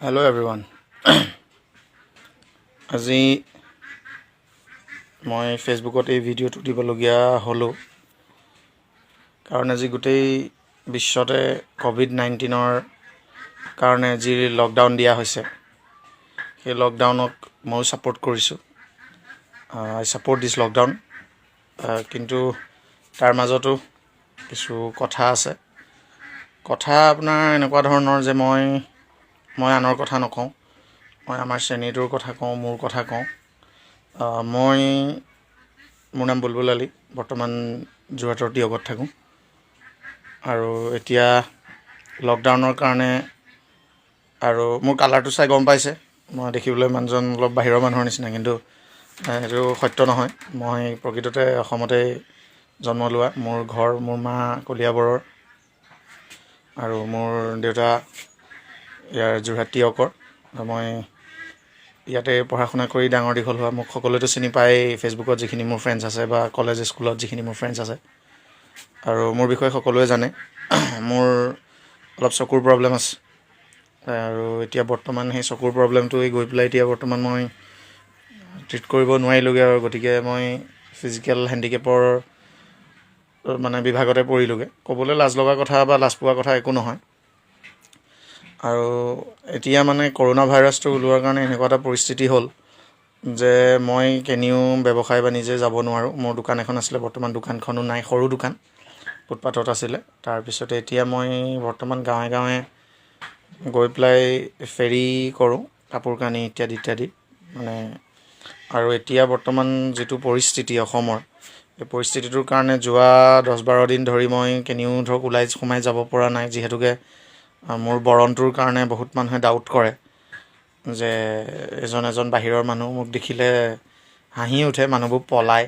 Hello everyone, আজি মই ফেচবুকত এই ভিডিঅ'টো দিবলগীয়া হ'লোঁ, কাৰণ আজি গোটেই বিশ্বতে ক'ভিড-19ৰ কাৰণে যি লকডাউন দিয়া হৈছে, সেই লকডাউনক ময়ো ছাপোৰ্ট কৰিছোঁ। I support this lockdown. কিন্তু তাৰ মাজতো কিছু কথা আছে। কথা আপোনাৰ এনেকুৱা ধৰণৰ যে মই আনৰ কথা নকওঁ, মই আমাৰ শ্ৰেণীটোৰ কথা কওঁ, মোৰ কথা কওঁ। মোৰ নাম বুলবুল আলী, বৰ্তমান যোৰহাটৰ টীয়কত থাকোঁ। আৰু এতিয়া লকডাউনৰ কাৰণে আৰু মোৰ কালাৰটো চাই গম পাইছে, মই দেখিবলৈ মানুহজন অলপ বাহিৰৰ মানুহৰ নিচিনা, কিন্তু সেইটো সত্য নহয়। মই প্ৰকৃততে অসমতে জন্ম লোৱা। মোৰ ঘৰ, মোৰ মা কলিয়াবৰৰ আৰু মোৰ দেউতা ইয়াৰ যোৰহাট টীয়কৰ। মই ইয়াতে পঢ়া শুনা কৰি ডাঙৰ দীঘল হোৱা। মোক সকলোৱেতো চিনি পায়েই, ফেচবুকত যিখিনি মোৰ ফ্ৰেণ্ডছ আছে বা কলেজ স্কুলত যিখিনি মোৰ ফ্ৰেণ্ডছ আছে, আৰু মোৰ বিষয়ে সকলোৱে জানে। মোৰ অলপ চকুৰ প্ৰব্লেম আছে আৰু এতিয়া বৰ্তমান সেই চকুৰ প্ৰব্লেমটো গৈ পেলাই এতিয়া বৰ্তমান মই ট্ৰিট কৰিব নোৱাৰিলোঁগৈ আৰু গতিকে মই ফিজিকেল হেণ্ডিকেপৰ মানে বিভাগতে পৰিলোঁগৈ। ক'বলৈ লাজ লগা কথা বা লাজ পোৱা কথা একো নহয়। আৰু এতিয়া মানে কৰোণা ভাইৰাছটো ওলোৱাৰ কাৰণে এনেকুৱা এটা পৰিস্থিতি হ'ল যে মই কেনিও ব্যৱসায় বাণিজ্যে যাব নোৱাৰোঁ। মোৰ দোকান এখন আছিলে, বৰ্তমান দোকানখনো নাই, সৰু দোকান ফুটপাথত আছিলে। তাৰপিছতে এতিয়া মই বৰ্তমান গাঁৱে গাঁৱে গৈ পেলাই ফেৰী কৰোঁ, কাপোৰ কানি ইত্যাদি ইত্যাদি মানে। আৰু এতিয়া বৰ্তমান যিটো পৰিস্থিতি অসমৰ, এই পৰিস্থিতিটোৰ কাৰণে যোৱা 10-12 দিন ধৰি মই কেনিও ধৰক ওলাই সোমাই যাব পৰা নাই, যিহেতুকে মোৰ বৰণটোৰ কাৰণে বহুত মানুহে ডাউট কৰে যে এজন এজন বাহিৰৰ মানুহ। মোক দেখিলে হাঁহি উঠে, মানুহবোৰ পলায়,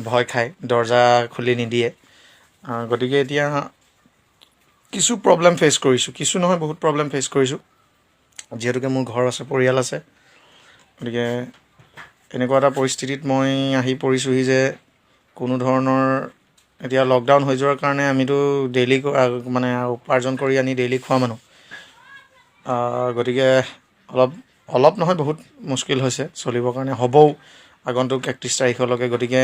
ভয় খায়, দৰ্জা খুলি নিদিয়ে। গতিকে এতিয়া কিছু প্ৰব্লেম ফেচ কৰিছোঁ, কিছু নহয়, বহুত প্ৰব্লেম ফেচ কৰিছোঁ, যিহেতুকে মোৰ ঘৰ আছে, পৰিয়াল আছে। গতিকে এনেকুৱা এটা পৰিস্থিতিত মই আহি পৰিছোঁহি যে কোনো ধৰণৰ এতিয়া লকডাউন হৈ যোৱাৰ কাৰণে আমিতো ডেইলি মানে উপাৰ্জন কৰি আনি ডেইলি খোৱা মানুহ। গতিকে অলপ, অলপ নহয়, বহুত মুস্কিল হৈছে চলিবৰ কাৰণে, হ'বও আগন্তুক 31 তাৰিখলৈকে। গতিকে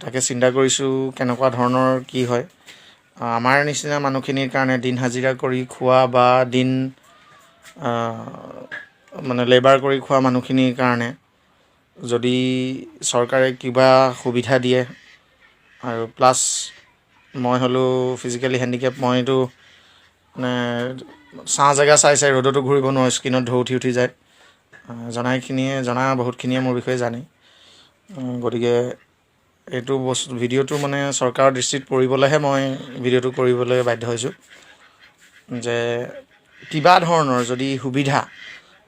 তাকে চিন্তা কৰিছোঁ কেনেকুৱা ধৰণৰ কি হয়। আমাৰ নিচিনা মানুহখিনিৰ কাৰণে, দিন হাজিৰা কৰি খোৱা বা দিন মানে লেবাৰ কৰি খোৱা মানুহখিনিৰ কাৰণে যদি চৰকাৰে কিবা সুবিধা দিয়ে। আৰু প্লাছ মই হ'লোঁ ফিজিকেলি হেণ্ডিকেপ। মইতো মানে ছাঁ জেগা চাই চাই ৰ'দতো ঘূৰিব নোৱাৰোঁ, স্কিনত ঢৌ উঠি উঠি যায়। জনাইখিনিয়ে জনা বহুতখিনিয়ে মোৰ বিষয়ে জানে। গতিকে এইটো বস্তু, ভিডিঅ'টো মানে চৰকাৰৰ দৃষ্টিত পৰিবলৈহে মই ভিডিঅ'টো কৰিবলৈ বাধ্য হৈছোঁ যে কিবা ধৰণৰ যদি সুবিধা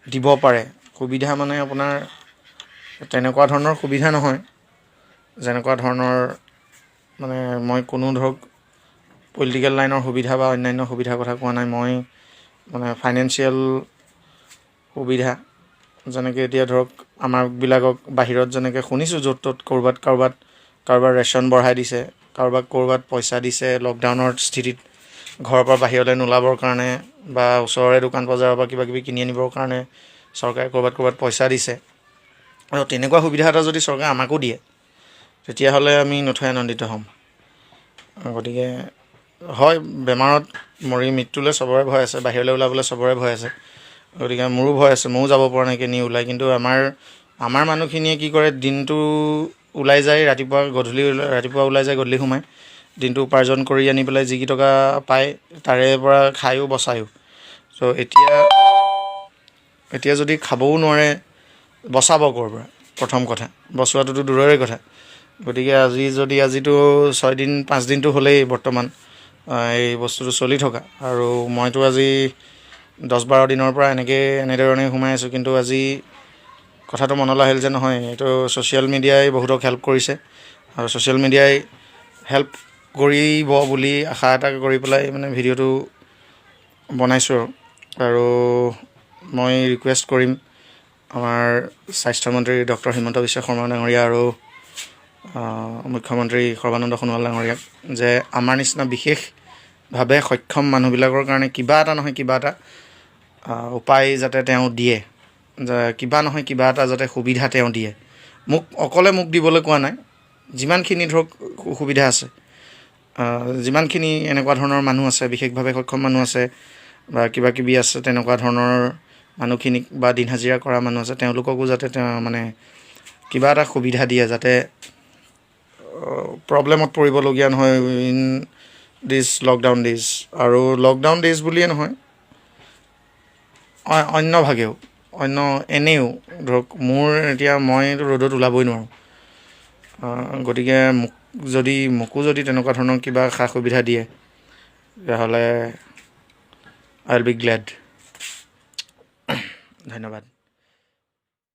দিব পাৰে। সুবিধা মানে আপোনাৰ তেনেকুৱা ধৰণৰ সুবিধা নহয়, যেনেকুৱা ধৰণৰ মানে মই কোনো ধৰক পলিটিকেল লাইনৰ সুবিধা বা অন্যান্য সুবিধাৰ কথা কোৱা নাই। মই মানে ফাইনেন্সিয়েল সুবিধা, যেনেকৈ এতিয়া ধৰক আমাৰবিলাকক বাহিৰত যেনেকৈ শুনিছোঁ য'ত ত'ত ক'ৰবাত কাৰোবাত কাৰোবাৰ ৰেচন বঢ়াই দিছে, কাৰোবাক ক'ৰবাত পইচা দিছে, লকডাউনৰ স্থিতিত ঘৰৰ পৰা বাহিৰলৈ নোলাবৰ কাৰণে বা ওচৰৰে দোকান বজাৰৰ পৰা কিবা কিবি কিনি আনিবৰ কাৰণে চৰকাৰে ক'ৰবাত ক'ৰবাত পইচা দিছে। আৰু তেনেকুৱা সুবিধা এটা যদি চৰকাৰে আমাকো দিয়ে, তেতিয়াহ'লে আমি নথৈ আনন্দিত হ'ম। গতিকে হয়, বেমাৰত মৰি মৃত্যুলৈ চবৰে ভয় আছে, বাহিৰলৈ ওলাবলৈ চবৰে ভয় আছে। গতিকে মোৰো ভয় আছে, ময়ো যাব পৰা নাই কেনি ওলাই। কিন্তু আমাৰ মানুহখিনিয়ে কি কৰে? দিনটো ওলাই যায়, ৰাতিপুৱা গধূলি, ৰাতিপুৱা ওলাই যায়, গধূলি সোমায়। দিনটো উপাৰ্জন কৰি আনি পেলাই যিকেইটকা পায়, তাৰে পৰা খায়ো, বচায়ো। চ' এতিয়া যদি খাবও নোৱাৰে, বচাব ক'ৰ পৰা? প্ৰথম কথা, বচোৱাটোতো দূৰৰে কথা। গতিকে আজি যদি আজিতো 6 দিন, 5 দিনটো হ'লেই বৰ্তমান এই বস্তুটো চলি থকা। আৰু মইতো আজি 10-12 দিনৰ পৰা এনেকেই এনেধৰণেই সোমাই আছোঁ। কিন্তু আজি কথাটো মনলৈ আহিল যে নহয়, এইটো ছ'চিয়েল মিডিয়াই বহুতক হেল্প কৰিছে আৰু ছ'চিয়েল মিডিয়াই হেল্প কৰিব বুলি আশা এটা কৰি পেলাই মানে ভিডিঅ'টো বনাইছোঁ। আৰু মই ৰিকুৱেষ্ট কৰিম আমাৰ স্বাস্থ্যমন্ত্ৰী ডক্টৰ হিমন্ত বিশ্ব শৰ্মা ডাঙৰীয়া আৰু মুখ্যমন্ত্ৰী সৰ্বানন্দ সোণোৱাল ডাঙৰীয়াক যে আমাৰ নিচিনা বিশেষভাৱে সক্ষম মানুহবিলাকৰ কাৰণে কিবা এটা নহয় কিবা এটা উপায় যাতে তেওঁ দিয়ে, কিবা নহয় কিবা এটা যাতে সুবিধা তেওঁ দিয়ে। মোক অকলে মোক দিবলৈ কোৱা নাই, যিমানখিনি ধৰক সুবিধা আছে, যিমানখিনি এনেকুৱা ধৰণৰ মানুহ আছে, বিশেষভাৱে সক্ষম মানুহ আছে বা কিবা কিবি আছে, তেনেকুৱা ধৰণৰ মানুহখিনিক বা দিন হাজিৰা কৰা মানুহ আছে, তেওঁলোককো যাতে তেওঁ মানে কিবা এটা সুবিধা দিয়ে, যাতে প্ৰব্লেমত পৰিবলগীয়া নহয় ইন দিছ লকডাউন ডেইজ। আৰু লকডাউন ডেইজ বুলিয়ে নহয়, অন্য ভাগেও, অন্য এনেও ধৰক মোৰ এতিয়া মইতো ৰ'দত ওলাবই নোৱাৰোঁ। গতিকে মোকো যদি তেনেকুৱা ধৰণৰ কিবা সা সুবিধা দিয়ে, তেতিয়াহ'লে I will be glad. ধন্যবাদ।